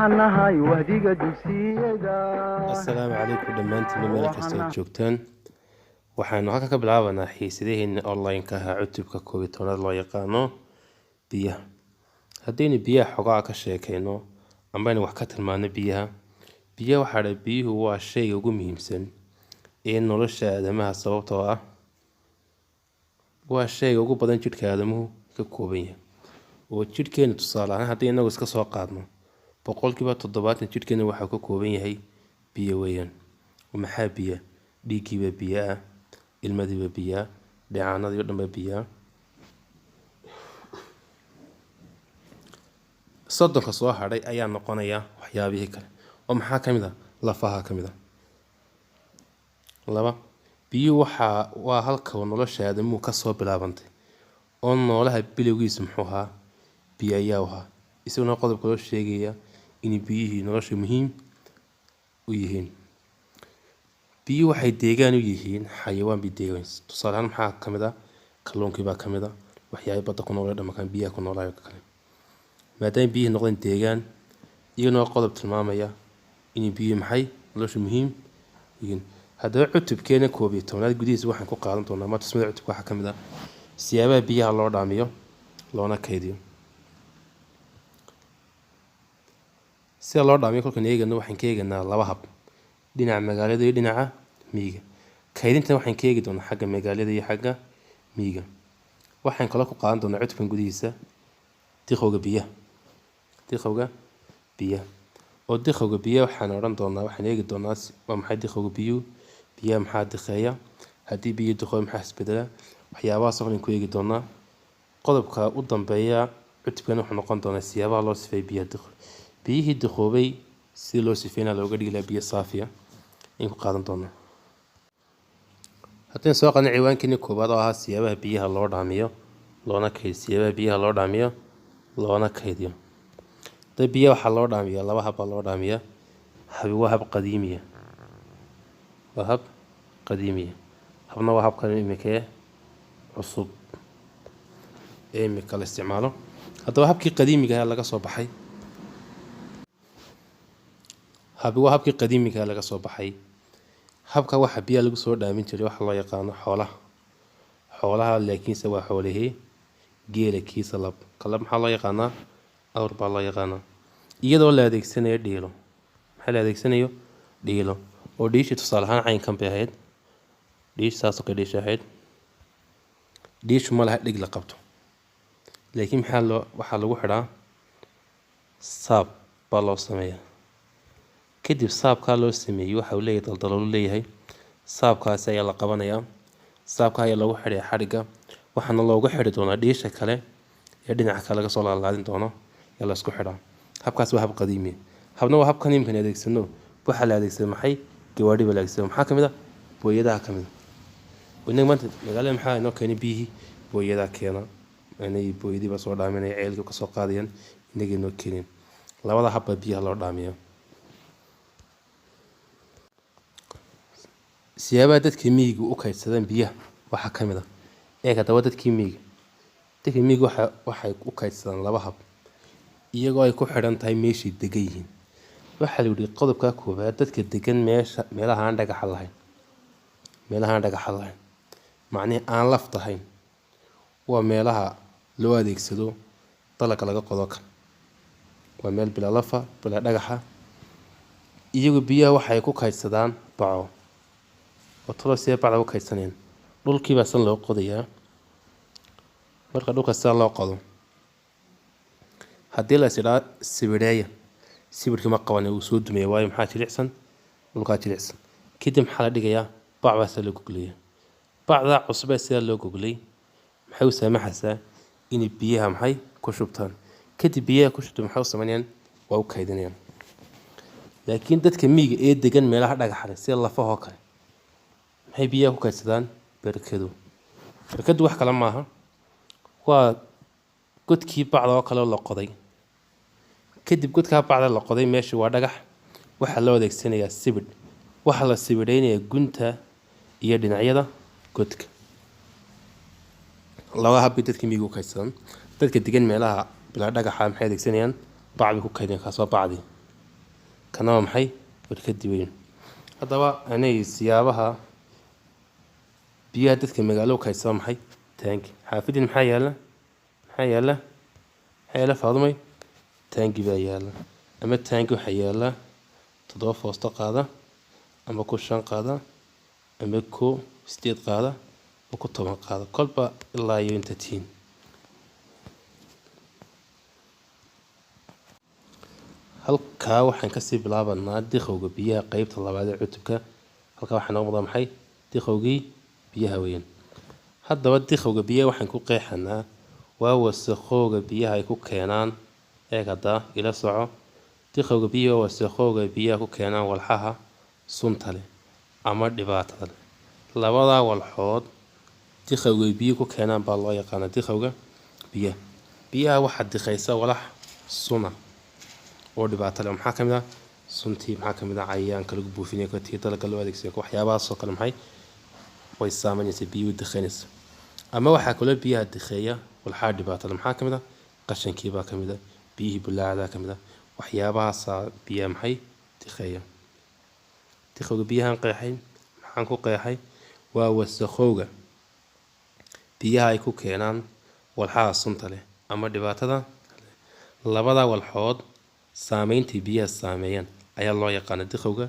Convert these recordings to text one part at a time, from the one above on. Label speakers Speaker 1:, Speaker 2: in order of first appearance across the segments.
Speaker 1: Waxaan nahay wahdiga dugsiyada.
Speaker 2: Assalaamu calaykum dhammaantiinba meel kasta aad joogtaan. Waxaanu halka ka bilaabanaa xiisadaheena online-ka ahaa, cutubka 11aad loo yaqaano biyaha. Haddaynu biyaha xogaa ka sheekeyno ambaynu wax ka tilmaano biyaha, biyaha waxaa dha biyuhu waa shayga ugu muhiimsan ee nolosha aadamaha, sababtoo ah waa shayga ugu badan jidhka aadamuhu ka kooban yahay. Oo jidhkeena tusaale ahaan haddii inagu iska soo qaadno, 70% jidhkeena waxaa ka kooban yahay biyo weeyaan. Maxaa biyo? Dhiiggiiba biyo ah, ilmadiiba biyo ah, dheecaanadii oo dhan baa biyo ah. 30-ka soo hadhay ayaa noqonaya waxyaabihii kale. Oo maxaa ka mid ah? Lafaha ka mid ah. 2, biyuhu waxaa waa halka nolosha aadamuhu kasoo bilaabantay, oo noolaha bilowgiisa muxuu ahaa? Biyo ayaa ahaa. Isaguna qodobka loo sheegaya in biyihii nolosha muhiim u yihiin. Biyuhu waxay deegaan u yihiin xayawaan bay deegaan. Tusaale ahaan maxaa ka mid ah? Kalluunkii baa ka mid ah, waxyaabihii badda ku nool ee dhammaan biyaha ku noolaayo kale. Maadaama biyihii noqdeen deegaan, iyaguna waa qodob tilmaamaya in biyuhu maxay nolosha muhiim yihiin. Haddaba cutubkeena 11aad gudihiisa waxaan ku qaadan doonaa ma tusmada cutubka waxaa ka mid ah siyaabaha biyaha loo dhaamiyo loona kaydiyo. Sida loo dhaamiyo kolkaan eegano, waxaan ka eeganaa laba hab: dhinaca magaalada iyo dhinaca miyiga. Kaydinta waxaan ka eegi doonaa xagga magaalada iyo xagga miyiga. Waxaan kaloo ku qaadan doonaa cutubkan gudihiisa diqowga biyaha. Diqowga biyaha, oo diqowga biyaha waxaan odhan doonaa, waxaan eegi doonaa waa maxay diqowga biyuhu, biyaha maxaa diqeeya, haddii biyo diqooy maxaa isbedela, waxyaabahaas oo dhan ku eegi doonaa. Qodobka u dambeeya cutubkan wuxuu noqon doonaa siyaabaha loo sifeeyo biyaha diqo, biyihii diqoobay sidii loo sifeynaa looga dhigi lahaa biyo saafiya ayaan ku qaadan doonaa. Haddaynu soo qaadno ciwaankeeni koowaad oo ahaa siyaabaha biyaha loo dhaamiyo loona kaydiyo. Siyaabaha biyaha loo dhaamiyo loona kaydiyo. Haddaba biyaha waxaa loo dhaamiyaa laba hab baa loo dhaamiyaa. Habi waa hab qadiimiya, waa hab qadiimiya. Habna waa habkan imika ee cusub ee imika la isticmaalo. Haddaba habkii qadiimiga ahaa laga soo baxay. Habi waa habkii qadiimiga ahaa laga soo baxay. Habka waxa biyaha lagu soo dhaamin jiray waxa loo yaqaano xoolaha. Xoolaha laakiinse waa xoolihii geela kiisa lab. Kalab maxaa loo yaqaanaa? Awr baa loo yaqaanaa. Iyadoo la adeegsanayo dhiilo. Maxaa la adeegsanayo? Dhiilo. Oo dhiishii tusaale ahaan caynkan bay ahayd. Dhiish saasoo kale dhiish ahayd. Dhiishu ma laha dhig la qabto, laakiin maxaa loo waxaa lagu xidhaa saab baa loo sameeyaa. Kadib saabkaa loo sameeyey waxa uu leeyahay daldaloolu leeyahay. Saabkaasi ayaa la qabanayaa, saabka ayaa loogu xidhaya xadhigga, waxaana loogu xidhi doonaa dhiisha kale ee dhinaca kale laga soo laalaadin doono ee la isku xidhaa. Habkaas waa hab qadiimi. Habna waa habkan imkan adeegsano. Waxaa la adeegsaday maxay? Gawaadhi baa la adeegsaday. Maxaa ka mid ah? Booyadaha ka mid ah. Inaga maanta magaalada maxaa inoo keenay biyihii? Booyadaha keena. Inay booyadii baa soo dhaaminaya, ceelkii kasoo qaadayaan, inaga inoo keeneen. Labada hab baa biyaha loo dhaamiyaa. Siyaabaha dadka miyiga u kaydsadaan biyaha waxaa ka mid ah, eeg haddaba dadkii miyiga, dadka miyiga waxa waxay u kaydsadaan laba hab iyagoo ay ku xidhan tahay meeshay degan yihiin. Waxaa la yidhi qodobka koowaad, dadka degan meesha meelaha aan dhagaxa lahayn, meelaha aan dhagaxa lahayn macnihi aan laf tahayn, waa meelaha loo adeegsado dalagga laga qodo kale, waa meel bilaa lafa, bilaa dhagaxa. Iyagu biyaha waxay ku kaydsadaan baco. Oo talo sidee bacda u kaydsanayaan? Dhulkii baa san loo qodayaa. Marka dhulka sidaa loo qodo, haddii la is idhaa sibidheeya, sibidhkii ma qabanay, wuu soo dumaya. Waayo? Maxaa jilicsan? Dhulkaa jilicsan. Kadib maxaa la dhigayaa? Bac baa sidaa loo goglaya. Bacdaa cusub ee sidaa loo goglay maxay u saamaxaysaa? Inay biyaha maxay ku shubtaan. Kadib biyaha ku shubta maxay u samaynayaan? Waa u kaydinayaan. Laakiin dadka miyiga ee degan meelaha dhagaxa leh sida lafahoo kale, maxay biyaha ku kaydsadaan? Barkado. Barkadu wax kale maaha, waa godkii bacda oo kale oo la qoday. Kadib godkaa bacda la qoday, meesha waa dhagax, waxaa loo adeegsanayaa sibidh. Waxaa la sibidhaynayaa gunta iyo dhinacyada godka. Laba hab bay dadka miyiga u kaydsadaan. Dadka degan meelaha bilaa dhagaxa maxay adeegsanayaan? Bac bay ku kaydiyaan. Kaas waa bacdii. Kana waa maxay? Barkadii weyn. Haddaba anay siyaabaha biyaha dadka magaalo u kaydsada maxay? Taangi. Xaafadin maxaa yaala? Maxaa yaala? Maxaa yaala, Faadumay? Taangi baa yaala. Ama taangi waxaa yaala 7 foosto qaada, ama ku 5 qaada, ama ku 8 qaada, ama ku 10 qaada, kolba ilaa iyo inta tihiin. Halkaa waxaan kasii bilaabanaa dikhowga biyaha, qeybta labaad ee cutubka. Halkaa waxaa nooga muuqda maxay? Dikhowgii biyaha weyn. Haddaba dikhowga biyaha waxaan ku qeexanaa waa wasakhowga biyaha ay ku keenaan. Eeg hadda, ila soco. Dikhowga biyaha waa wasakhowga ay biyaha ku keenaan walxaha sunta leh ama dhibaatada leh. Labadaa walxood dikhowga ay biyuhu ku keenaan baa loo yaqaanaa dikhowga biyaha. Biyaha waxaa dikhaysa walax suna oo dhibaato leh. Maxaa kamid ah suntii? Maxaa kamid ah cayayaanka lagu buufinayo, tii dalagga loo adeegsanayo, waxyaabahaas oo kale maxay way saameynaysaa, biyuhu dikhaynaysa. Ama waxaa kaloo biyaha dikheeya walxaha dhibaato leh. Maxaa kamid ah? Qashankii baa kamid ah, biyihii bulaacdaa kamid ah, waxyaabahaasaa biyaha maxay dikheeya. Dikhowga biyahan qeexay. Maxaan ku qeexay? Waa wasakhowga biyaha ay ku keenaan walxaha sunta leh ama dhibaatada. Labada walxood saameyntii biyaha saameeyaan ayaa loo yaqaana dikhowga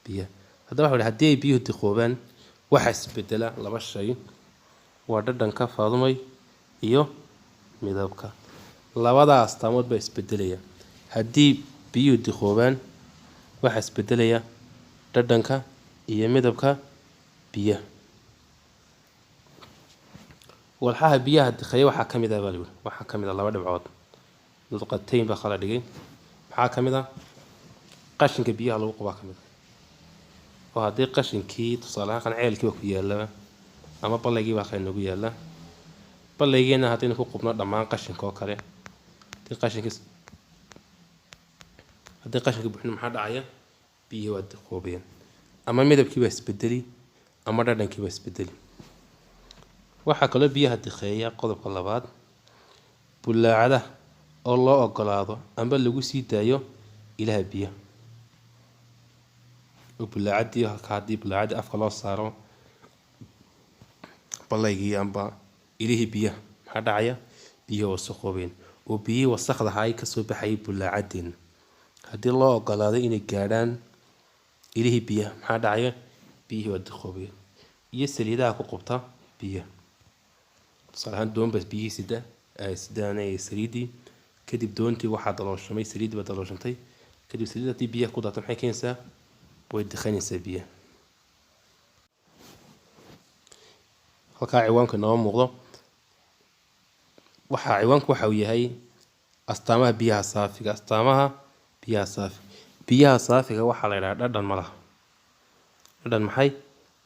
Speaker 2: biyaha. Haddaba waxa haddii ay biyuhu dikhoobaan, waxaa isbedela laba shay: waa dhadhanka, Faadumay, iyo midabka. Labada astaamood baa isbedelaya. Haddii biyuhu dikhoobaan, waxaa isbedelaya dhadhanka iyo midabka biyaha. Walxaha biyaha dikheeya waxaa kamid ah baa layihi, waxaa kamid ah laba dhibcood nudqatayn baa kala dhigay. Maxaa kamid ah? Qashinka biyaha lagu qubaa kamid ah. Oo haddii qashinkii, tusaale ahaan, ceelkii baa ku yaala ama ballaygii baa noogu yaala, ballaygiina haddaynu ku qubno dhammaan qashinka oo kale, haddii qashinkii haddii qashinka buuxino, maxaa dhacaya? Biyihii waa diqoobayaan, ama midabkii baa isbedeli ama dhadhankii baa isbedeli. Waxaa kaloo biyaha dikheeya, qodobka labaad, bulaacadaha oo loo ogolaado amba lagu sii daayo ilaha biyaha. Oo bulaacadii halka haddii bulaacadii afka loo saaro ballaygii amba ilihii biyaha, maxaa dhacaya? Biyihii wasakhoobeen, oo biyihii wasakhda ahaa ay kasoo baxayay bulaacadeena haddii loo ogolaado inay gaadhaan ilihii biyaha, maxaa dhacaya? Biyihii waa diqoobayeen. Iyo saliidaha ku qubta biyaha. Tusaale ahaan, doon baa biyihii sida sidaanay saliidii, kadib doontii waxaa dalooshamay, saliiddii baa dalooshantay. Kadib saliid haddii biyaha ku daato, maxay keenaysaa? Way dikhanaysaa biyaha. Halkaa ciwaanka inooga muuqdo, waxaa ciwaanku waxa uu yahay astaamaha biyaha saafiga. Astaamaha biyaha saafiga. Biyaha saafiga waxaa la yidhaha dhadhan ma laha. Dhadhan maxay?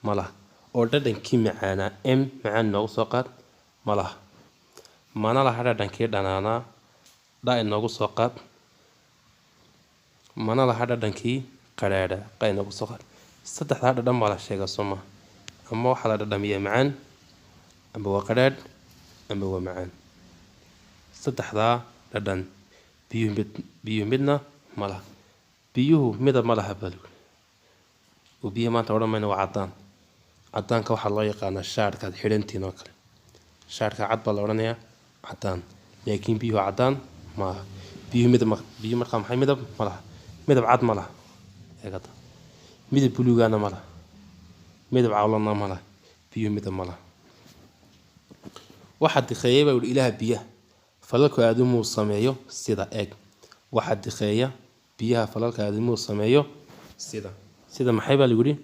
Speaker 2: Ma laha. Oo dhadhankii macaanaa, m macaan inoogu soo qaad, ma laha. Mana laha dhadhankii dhanaanaa, dha inoogu soo qaad. Mana laha dhadhankii qadhaadha, qa inoogu soo qaad. Saddexdaa dhadhan baa la sheegaa, soo maha? Ama waxaa la dhadhamiyaa macaan, ama waa qadhaadh, ama waa macaan. Saddexdaa dhadhan biyuhu mid biyuhu midna ma laha. Biyuhu midab ma laha baa lagu oo biyaha maanta odhan mayna waa caddaan. Caddaanka waxaa loo yaqaanaa shaadhka aad xidhantihiin oo kale. Shaadhka cad baa la odhanayaa caddaan, laakiin biyuhu caddaan maaha. Biyuhu midab ma biyuhu markaa maxay? Midab ma laha. Midab cad ma laha, eegada midab buluugana ma laha, midab cawlana ma laha. Biyuhu midab ma laha. Waxaa dikheeya baa yihi ilaha biyaha falalka aadamuu sameeyo sida. Eeg, waxaa dikheeya biyaha falalka aadamuu sameeyo sida maxay baa lagu yidhi?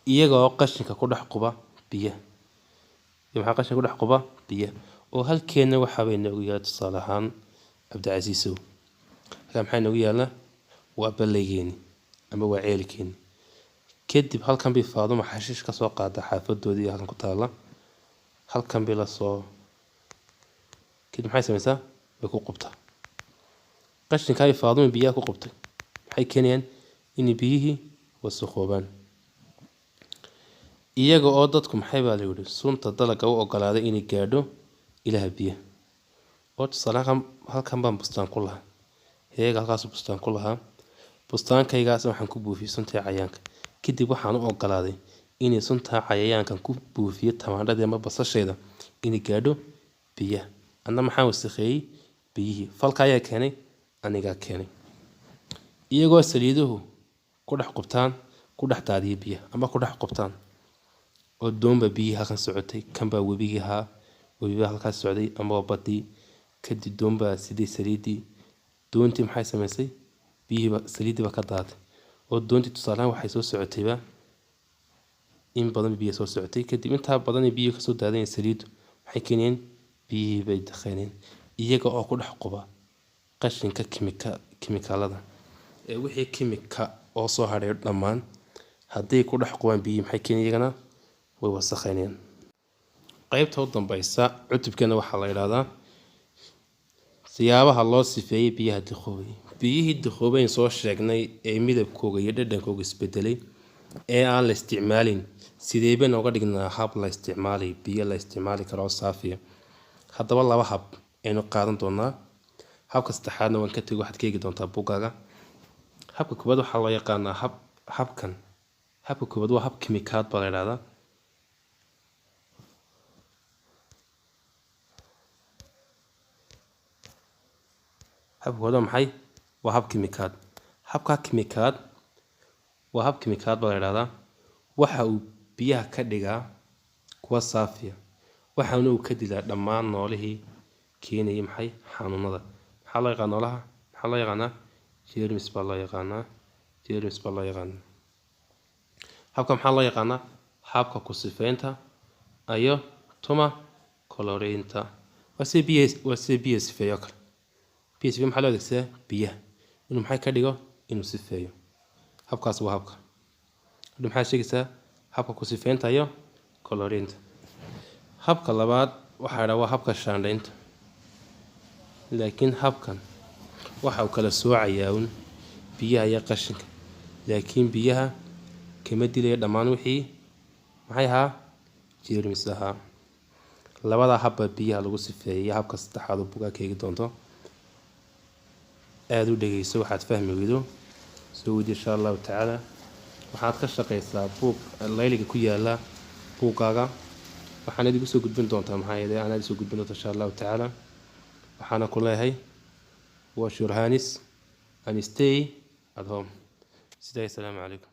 Speaker 2: Iyagoo qashinka ku dhex quba biyaha. Iyo maxaa qashinka ku dhex quba biyaha? Oo halkeenna waxaabay noogu yaala, tusaale ahaan, Cabdicasiisow, halkaa maxaa inoogu yaala? Waa ballaygeeni ama waa ceelkeeni. Kadib halkan bay Faaduma xashiish ka soo qaada xaafadoodii halkan ku taala, halkan bay lasoo. Kadib maxay samaysaa? Way ku qubtaa qashinka ay Faaduma biyaha ku qubtay. Maxay keenayaan? Inay biyihii wasakhoobaan. Iyaga oo dadku maxay baa la yidhi sunta dalagga u ogolaaday inay gaadho ilaha biyaha. Oo tusaale ahaan, halkan baan bustaan ku lahaa, heega halkaas bustaan ku lahaa. Bustaankaygaas waxaan ku buufiyey suntii cayayaanka. Kadib waxaan u ogolaaday inay suntaa cayayaankan ku buufiyo tamaandhadii ama basasheeda inay gaadho biyaha. Anna maxaan wasakheeyey? Biyihii. Falka ayaa keenay, anigaa keenay. Iyagoo saliiduhu ku dhex qubtaan, ku dhex daadiya biyaha ama ku dhex qubtaan, oo doonba biyihii halkan socotay, kanbaa webigii ahaa, webibaa halkaas socday ama waa badii. Kadib doonbaa sidii saliidii, doontii maxay samaysay? Biyihiiba saliiddii baa ka daadatay, oo doontii tusaalehaan waxay soo socotayba in badan biyo soo socotay. Kadib intaa badan ee biyo kasoo daadanaya saliiddu maxay keeneen? Biyihii bay daqeeneen, iyaga oo ku dhex quba qashinka kimikaalada. Ee wixii kimika oo soo hadhay dhammaan hadday ku dhex qubaan biyihii, maxay keeneen? Iyagana way wasakheynayaan. Qaybta u dambaysa cutubkeena waxaa la yidhahdaa siyaabaha loo sifeeyey biyaha duqoobay. Biyihii duqoobayn soo sheegnay ee midabkooga iyo dhadhankooga isbedelay ee aan la isticmaalin, sidee baynu uga dhignaa hab la isticmaali, biyo la isticmaali karo oo saafiya? Haddaba laba hab aynu qaadan doonaa. Habka saddexaadna waan ka tegi, waxaad ka eegi doontaa buuggaaga. Habka koowaad waxaa loo yaqaanaa habkan. Habka koowaad waa hab kimikaad baa la yidhahdaa. Habka koowaad waa maxay? Waa hab kimikaad. Habka kimikaad waa hab kimikaad baa la yidhahdaa. Waxa uu biyaha ka dhigaa kuwa saafiya, waxaana uu ka dilaa dhammaan noolihii keenayay maxay? Xanuunada. Maxaa loo yaqaanaa noolaha? Maxaa loo yaqaanaa? Jeermis baa loo yaqaanaa. Jeermis baa loo yaqaanaa. Habka maxaa loo yaqaanaa? Habka ku sifeynta iyo tuma koloreynta. Waa sida biyaha sifeeyo kale. Biyaha sifeeyo maxaa loo adeegsadaa? Biyaha inuu maxay ka dhigo? Inuu sifeeyo. Habkaas waa habka. Hadda maxaa sheegaysaa? Habka ku sifeynta iyo koloreynta. Habka labaad waxaa la waa habka shaandhaynta. Laakiin habkan waxa uu kala soocayaa un biyaha iyo qashinka, laakiin biyaha kama dilaya dhammaan wixii maxay ahaa? Jeermis ahaa. Labada habba biyaha lagu sifeeyay. Habka saddexaad oo bugaa ka eegi doonto. Aada u dhegeyso, waxaad fahmi weydo soo weydi insha Allahu tacaala. Waxaad ka shaqeysaa buug layliga ku yaala buuggaaga. Waxaan idigu soo gudbin doontaa, maxaa yeelay anaad soo gudbin doonta insha Allahu tacaala. Waxaana ku leeyahay wash your hands and stay at home. Sidaa, assalaamu calaykum.